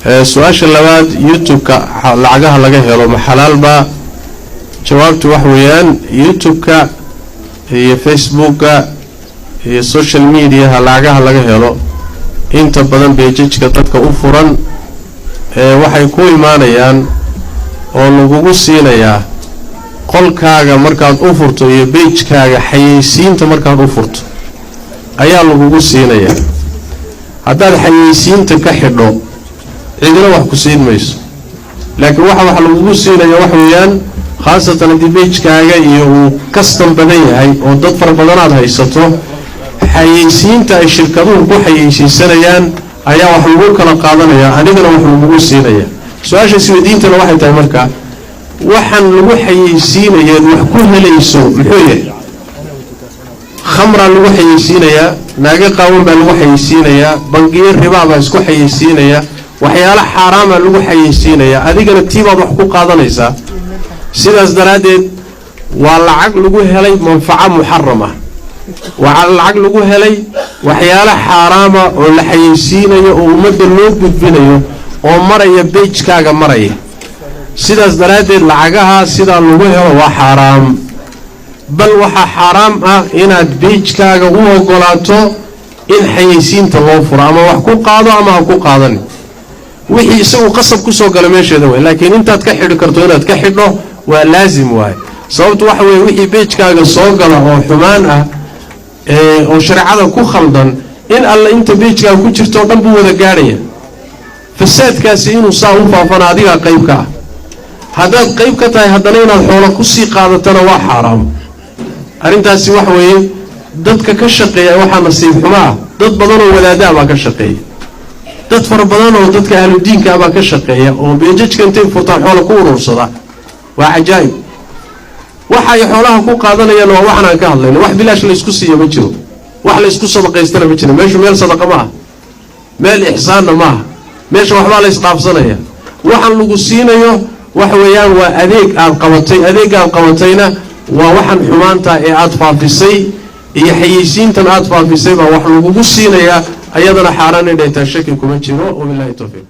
Su-aasha labaad, YouTube-ka lacagaha laga helo ma xalaalbaa? Jawaabtu wax weeyaan, YouTube-ka iyo Facebooka iyo social mediaha lacagaha laga helo, inta badan pages-ka dadka u furan ee waxay ku imaanayaan oo lagugu siinayaa qolkaaga markaad u furto iyo page-kaaga xayeysiinta markaad u furto ayaa lagugu siinayaa. Haddaad xayeysiinta ka xidho, cidina wax ku siin mayso. Laakiin waxa lagugu siinaya wax weeyaan, khaasatan haddii page-kaaga iyo uu custom badan yahay oo dad fara badanaad haysato, xayeysiinta ay shirkaduhu ku xayeysiisanayaan ayaa wax lagu kala qaadanaya, anigana wax lagugu siinaya. Su-aasha isweydiintana waxay tahay, marka waxaan lagu xayeysiinayeed wax ku helayso muxuu yahay? Khamraa lagu xayeysiinayaa, naago qaawan baa lagu xayeysiinayaa, bangiyo ribaa baa isku xayeysiinaya, waxyaalo xaaraamaa lagu xayeysiinayaa, adigana tiibaad wax ku qaadanaysaa. Sidaas daraaddeed waa lacag lagu helay manfaco muxaram ah, waa lacag lagu helay waxyaalo xaaraama oo la xayeysiinayo oo ummadda loo gudbinayo oo maraya page-kaaga maraya. Sidaas daraaddeed lacagaha sidaa lagu helo waa xaaraam. Bal waxaa xaaraam ah inaad page-kaaga u ogolaato in xayeysiinta loo furo, ama wax ku qaado ama ha ku qaadani. Wixii isagu qasab kusoo gala meesheeda way, laakiin intaad ka xidhi karto inaad ka xidho waa laasim waaye. Sababtu waxa weeye, wixii page-kaaga soo gala oo xumaan ah oo shareecada ku khaldan, in alle inta page-kaaga ku jirto o dhan buu wada gaadhaya. Fasaadkaasi inuu saa u faafana adigaa qayb ka ah. Haddaad qayb ka tahay, haddana inaad xoolo kusii qaadatana waa xaaraam. Arrintaasi waxa weeye, dadka ka shaqeeya waxaa nasiib xumo ah, dad badan oo wadaadaa baa ka shaqeeya, dad fara badan oo dadka ahludiinka ah baa ka shaqeeya oo pages-ka intay furtaan xoola ku urursada. Waa cajaa'ib. Waxa ay xoolaha ku qaadanayaan waa waxan aan ka hadlayno. Wax bilaash laysku siiyo ma jiro, wax laysku sadaqaystana ma jiro. Meeshu meel sadaqa ma aha, meel ixsaanna ma aha. Meesha waxbaa la isdhaafsanaya. Waxaan lagu siinayo waxa weeyaan waa adeeg aad qabatay. Adeegga aad qabatayna waa waxaan xumaanta ee aada faafisay iyo xayeysiintan aada faafisay baa wax lagugu siinayaa. Ayadana xaaraan inay tahay shaki kuma jiro. Wabillahi towfiiq.